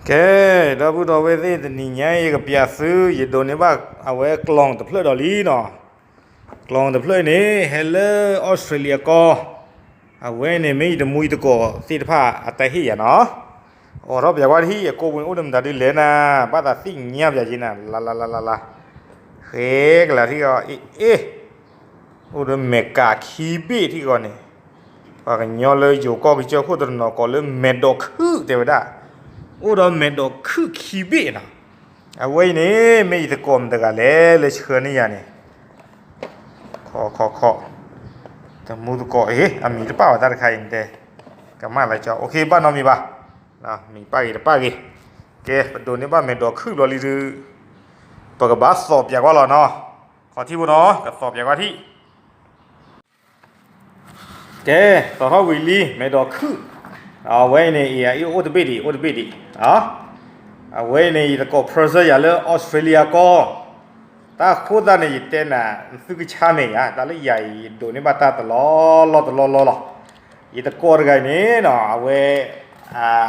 ကဲ, ဒီပုၢ်ဒီဝဲၢ်သ့ၣ် တနံၤညါအံၤ ယကပျးသု ယဒိးန့ၢ်ဘၣ်အဝဲကျီတဖျၢၣ်ဒီးလံနီၤ. ကျီတဖျၢၣ်အံၤန့ၣ် ဟဲလၢအီစထြ့လယါကီၢ်, အဝဲန့ၣ်မ့ၢ်ယတမူယတကိးသ့ၣ်တဖၣ်အတၢ်ဟ့ၣ်ယၤနီၤ. အိးထီၣ်ပၠးကွၢ်ထံၣ် အကိးပူၤန့ၣ်အိၣ်ဒီးမတၤဒုလဲၣ်နၤ, ဘၣ်သးသ့ၣ်ညါပၠးက့ၤနၤ, လါလါလါလါလါ, ဃဲကလၤထံၣ်အီၤ အ့ၣ်အ့ၣ် အိၣ်ဒီးမဲာ်ကးခံဘ့ၣ်ထံၣ်အီၤန့ၣ်, ပှၤကညီလၢယိၤကီၢ်ကစၢၢ်ခိၣ်တနီၤကိးလၢမဲာ်ဒိးခုၣ်တဲဝဲဒၣ်, အိၣ်ဒီးမဲာ်ဒိးခုၣ်ခံဘ့ၣ်နီၤ. အဝဲအံၤန့ၣ် မ့ၢ်ယတကိးမတၤတဂၤလဲၣ်လၢဆှၢန့ၢ်ယၤန့ၣ်, ခီခီခီ, တမူသကိးအံၤ အမံၤတပာ်ဘၣ်တၢ်တခါအံၤတဲ, ကမၣ်လၢကၠီ အိၣ်ခ့ ဘၣ်နီတမံၤဘၣ်, မံၤပာ်ဂ့ၤတပာ်ဂ့ၤ, ကဲ ပဒိးန့ၢ်ဘၣ်မဲာ်ဒိးခုၣ်ဘျီလံဒုး, ပကဘၣ်သိးပၠးကွၢ်လီၤနီၤ, ခီထံၣ်ဖိနီၤ ကသိးပၠးကွၢ်ထံၣ် ကဲ, သိးထီၣ်ဝံၤလံ မဲာ်ဒိးခုၣ်, အဝဲအံၤန့ၣ် အံၤ အံၤအိၣ်တဘ့ၣ်ဒံး အိၣ်တဘ့ၣ်ဒံး, အဝဲအံၤန့ၣ် ယတကိး present ယၤလၢအီစထြ့လယါကီၢ်, တၢ်ဃိသတးန့ၣ် ယတဲနၤ သုကဆါမဲာ်ယၤ တၢ်လၢယၤအံၤ ယဒိးန့ၢ်ဘၣ်တၢ်တလီၢ်လီၢ်တလီၢ်လီၢ်လီၤ. ယတကိးတဂၤအံၤန့ၣ်နီၤ အဝဲ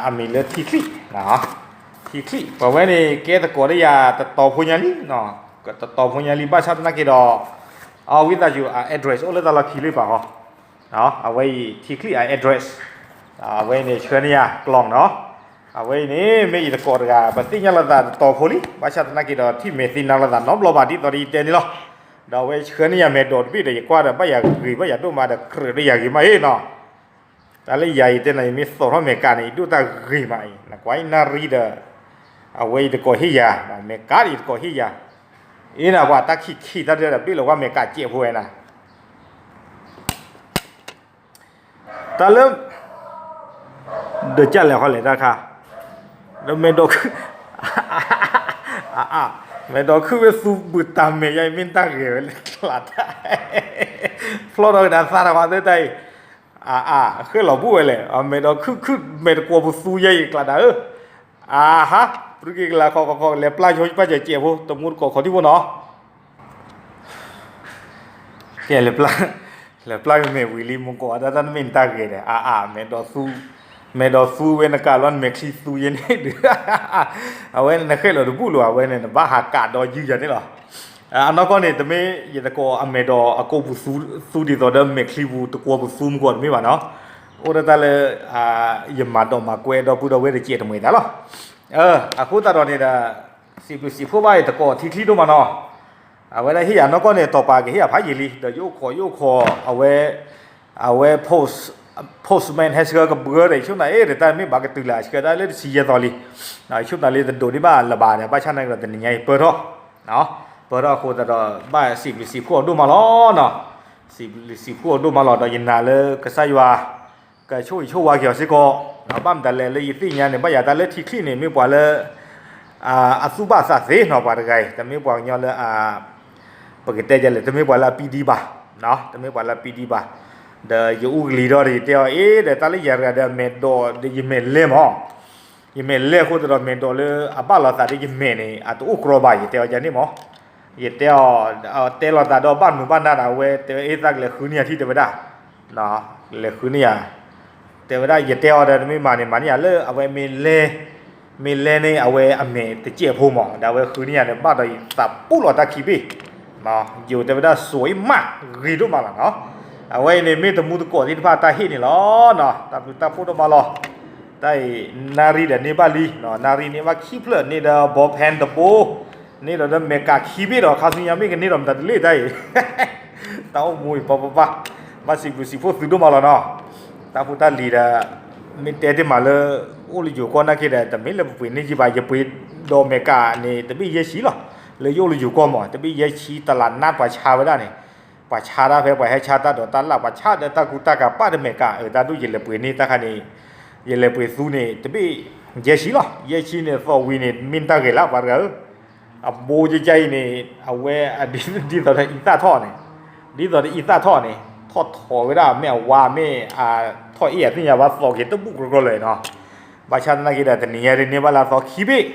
အမံၤလၢထံချံၣ်, ထံချံၣ် ပဝဲန့ၣ် ကဲသကိးဒီးယၤတတီၤဖိညါလံ, တတီၤဖိညါလံ ဘၣ်ဆၣ်သနာ်က့ဒီး အဝံသးစူၤ အ address အိၣ်လၢတၢ်လီၢ်ခံလံပာ်ဟီ, အဝဲအံၤ ထံချံၣ် အ address, အဝဲအံၤန့ၣ် ဆှၢန့ၢ်ယၤကျီနီၤ, အဝဲအံၤန့ၣ် မ့ၢ်ယတကိးတဂၤ ပသ့ၣ်ညါလိာ်သးတတီၤဖိလံ ဘၣ်ဆၣ်သနာ်က့ဒီး ထံၣ်မဲာ်သ့ၣ်ညါလိာ်သးနီတဘျီဘၣ် ဒ်သိးဒီးယတဲန့ၣ်လီၤ. ဒီးအဝဲဆှၢန့ၢ်ယၤမဲာ်ဒိးတဘ့ၣ်ဒီး ယကွၢ်ဒီး ဘၣ်ယၤဂ့ၤ ဘၣ်ယၤဒိၣ်မးဒီး ကြၢးဒီးယၤဂ့ၤမးအ့ၣ်နီၤ. တၢ်လၢယၤအံၤတဲနၤ ယမ့ၢ်သိးထီၣ်မဲာ်ကးန့ၣ် ယဒိၣ်တၢ်ဂ့ၤမးအံၤ နကွၢ်အံၤ နၣ်ရံၣ်ဒီး အဝဲအံၤတကိးဟ့ၣ်ယၤ, မဲာ်ကးဒီးယတကိးဟ့ၣ်ယၤ, အ့ၣ်နၤ ပှၤတၢ်ခံခံတၢ်ဒၢဒီး ဘ့ၣ်လီၤကွၢ်မဲာ်ကးစဲးဖိဝဲနၤ တၢ်လၢ ဒီးကၢ်လဲၤခီလဲၤတၢ်ခါ, ဒီးမဲာ်ဒိးခုၣ်, မဲာ်ဒိးခုၣ်ဝဲသူဘုးတၢ်မဲာ်ယါအံၤ မ့ၢ်တၢ်ဂ့ၤဝဲလၢကျးတၢ်, ဖျီၣ်ထီၣ်ကဒါသးတၢ်ခါသၢတၢ်အံၤ, အါအါ ဃဲလီၤဘူၣ်ဝဲလဲၣ်, မဲာ်ဒိးခုၣ်ခုၣ် မဲာ်တကွီၤပူၤသူယါအံၤကျးတၢ်ဧၢ, အါဟါ, ပြူက့ၤကလၤခီခီခီ လဲၤပျၢ်ဆိပၢ်စဲးစဲးဖိ တမူတကိးခီထံဖိနီၤ ကဲ လဲၤပျၢ်ကမဲာ်ဝံၤလံ မူကိးအတၢ်တၢ်တမ့ၢ်နတၢ်ဂ့ၤဒီး အါအါ မဲာ်ဒိးသူ, မဲာ်ဒိးသူဝဲနကးလီၤ နမဲာ်ချံသူယဲန့ၣ်ဒုး, အဝဲန့ၣ်နဃဲလီၤတဘူၣ်လီၤ အဝဲန့ၣ် နဘၣ်ဟးကးဒီးယုၢ်ယၤန့ၣ်လီၤ. အနီၢ်ကီၢ်န့ၣ် တမ့ၢ်ယတကိးအမဲာ်ဒိးအကိးပူၤသူ, သူဒ်သိးဒီးမဲာ်ချံပူၤတကွီၤပူၤသူမူကိးတမ့ၢ်ဘၣ်နီၤ, အိၣ်ဒၣ်တၢ်လၢ ယမၤဒိးမၤကွဲဒီပုၢ်ဒီဝဲၢ်တစဲးတမှဲၤတၢ်လီၤ. အဃိသတးဒီးန့ၣ်ဒီး စံးဘျုးစံးဖှိၣ်ဘၣ်ယတကိးထံချံဒိၣ်မးနီၤ, အဝဲဒၣ်ဟ့ၣ်ယၤနီၢ်ကီၢ်န့ၣ် တီၤပာ်ကဟ့ၣ်ယၤဖးယံာ်လံ ဒီးယအိၣ်ခိးယအိၣ်ခိး အဝဲ အဝဲ postman ဟဲဆှၢကဘှၢဒီး ယဆိမိၣ်နၤအ့ၣ်ဒီး တၢ်မ့ၢ်ဘၣ်ကတုၤလၢအဆှၢတၢ်လၢတဆံယဲၢ်သီလံ, ယဆိမိၣ်နၤလၢတဒိးန့ၢ်ဘၣ်လၢၤဘၣ်ဒီး ဘၣ်ဆၣ်သနာ်က့ဒီး တနံၤညါအံၤပၢၢ်ထီၣ်, ပၢၢ်ထီၣ်အဃိသတးဒီး ဘၣ်စံးဘျုးစံးဖှိၣ်အီၤဒိၣ်မးလီၤနီၤ, စံးဘျုးစံးဖှိၣ်အီၤဒိၣ်မးလီၤ ဒီးယနာ်လၢကစၢ်ယွၤ ကဆိၣ်ဂ့ၤဆိၣ်ဝါက့ၤအီၤစ့ၢ်ကီး, ဘၣ်မတၤလဲၣ်လၢယသ့ၣ်ညါန့ၣ် ဘၣ်ယၤတၢ်လၢထံချံန့ၣ် မ့ၢ်ပှၤလၢ အသူၣ်ဘၣ်သးသ့နီၤ ပှၤတဂၤအံၤ တမ့ၢ်ပှၤကညီလၢ ပကတဲဒ်လဲၣ် တမ့ၢ်ပှၤလၢအပံဒံဘၣ်, တမ့ၢ်ပှၤလၢအပံဒံဘၣ်, ဒီးယအူကလံၤဒီး ယတဲအီၤအ့ၣ်ဒီး တၢ်လၢယၤတဂၤဒီး မဲာ်ဒိးဒီးယမဲာ်လဲၢ်မး, ယမဲာ်လဲၢ်အဃိသတးဒီး မဲာ်ဒိးလၢအဘၣ်လိာ်သးဒီးယမဲာ်န့ၣ် အတအိၣ်ကြီဘၣ် ယတဲအီၤဒ်န့ၣ်မး, ယတဲအီၤ တဲလိာ်သးဒီးဘၣ်နုာ်ဘၣ်နါဒီး အဝဲတဲအ့ၣ်သးကလဲၤဃုန့ၢ်ယၤထံၣ်တဲဝဲဒၣ် လဲၤဃုန့ၢ်ယၤ, တဲဝဲဒၣ် ယတဲအီၤဒီး တမ့ၢ်မၤန့ၣ် မၤန့ၢ်ယၤလၢအဝဲမ့ၢ်လဲၢ်, မ့ၢ်လဲၢ်န့ၣ် အဝဲအမဲာ်တစဲးဖိမး ဒီးအဝဲဃုန့ၢ်ယၤန့ၣ် ဘၣ်ဒီးယသးပူၣ်လီၤတၢ်ခံဘ့ၣ်, ယိၤတဲဝဲဒၣ် စိၤအံၤမး ဂ့ၤဒိၣ်မးလီၤနီၤ, အဝဲအံၤန့ၣ် မ့ၢ်တမူသကိးသ့ၣ်တဖၣ်တၢ်ဟ့ၣ်န့ၣ်လီၤနီၤ, တၢ်ဘျုးတၢ်ဖှိၣ်ဒိၣ်မးလီၤ, တၢ်အံၤ နၣ်ရံၣ်ဒီးန့ၢ်ဘၣ်လံ, နၣ်ရံၣ်န့ၢ်ဘၣ်ခံဖျၢၣ် န့ၢ်ဒီး ball pen တဘိ န့ၢ်ဒီး မဲာ်ကးခံဘ့ၣ်ဒီး ခါဆူညါမ့ၢ်ကန့ၢ်ဒီးမတၤတလ့ၣ်တၢ်အံၤ တၢ်အိၣ်မူအံၤပၢ်ပၢ်ပၢ်, ဘၣ်စံးဘျုးစံးဖှိၣ်သုဒိၣ်မးလီၤနီၤ, တၢ်ဖိတၢ်လံၤဒီး မ့ၢ်တဲတ့ၢ်မးလၢ အိၣ်လၢယိၤကီၢ်နာ်က့ဒီး တမ့ၢ်လၢပပှ့ၤန့ၢ်ကံဘၣ် ယပှ့ၤဒီးမဲာ်ကးန့ၣ် တဘ့ၣ်ယဲၢ်ဆံလီၤ, လၢယအိၣ်လၢယိၤကီၢ်မး တဘ့ၣ်ယဲၢ်ဆံ တလးနးပှၤဆါဝဲဒၣ်န့ၣ်, ပှၤဆါတၢ်ဖဲပှၤဟဲဆါတၢ်ဒိးတၢ်လၢ် ပှၤဆါဒီးတၢ်ကူတၢ်ကၤပာ်တမဲာ်ကး အတၢ်ဒိၣ်ယလဲၤပှ့ၤန့ၢ်တၢ်ခါန့ၣ်, ယလဲၤပှ့ၤသူန့ၣ် တဘ့ၣ်ယဲၢ်ဆံလီၤ, ယဲၢ်ဆံန့ၣ်သီၣ်ဝံၤန့ၣ် မ့ၢ်တၢ်ဂ့ၤလၢပှၤတဂၤဧၢ အဘိကကါအံၤန့ၣ် အဝဲဒ်သိးဒီးအံသၣ်ထီၣ်န့ၣ်, ဒ်သိးဒီးအံသၣ်ထီၣ်န့ၣ် ထီၣ်ထီၣ်ဝဲဒၣ် မ့ၢ်အဝါမ့ၢ်အထီၣ်အ့ၣ်အသ့ၣ်ညါဘၣ်သီၣ်က့ၤတဘူၣ်ကြီကြီလၢၤနီၤ, ဘၣ်ဆၣ်သနာ်က့ဒီး တနံၤညါဒ်န့ၢ်ဘၣ်လၢသီခံဘ့ၣ်,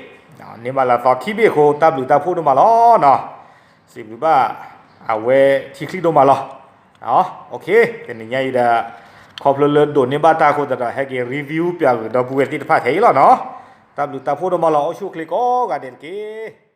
န့ၢ်ဘၣ်လၢသီခံဘ့ၣ်အဃိ တၢ်ဘျုးတၢ်ဖှိၣ်ဒိၣ်မးလီၤနီၤ, စံးဘျုးဘၣ် အဝဲထံချံဒိၣ်မးလီၤ, တနံၤညါအံၤဒီး ခီဖျိလၢဒိးန့ၢ်ဘၣ်တၢ်အဃိသတးဒီး ဟဲက့ၤ review ပၠးဂုာ်ဒီပုၢ်ဝဲၢ်သ့ၣ်တဖၣ်ထဲအံၤလီၤနီၤ, တၢ်ဘျုးတၢ်ဖှိၣ်ဒိၣ်မးလီၤ. အိၣ်ဆူၣ်အိၣ်ချ့ကိးဂၤဒဲးတက့ၢ်.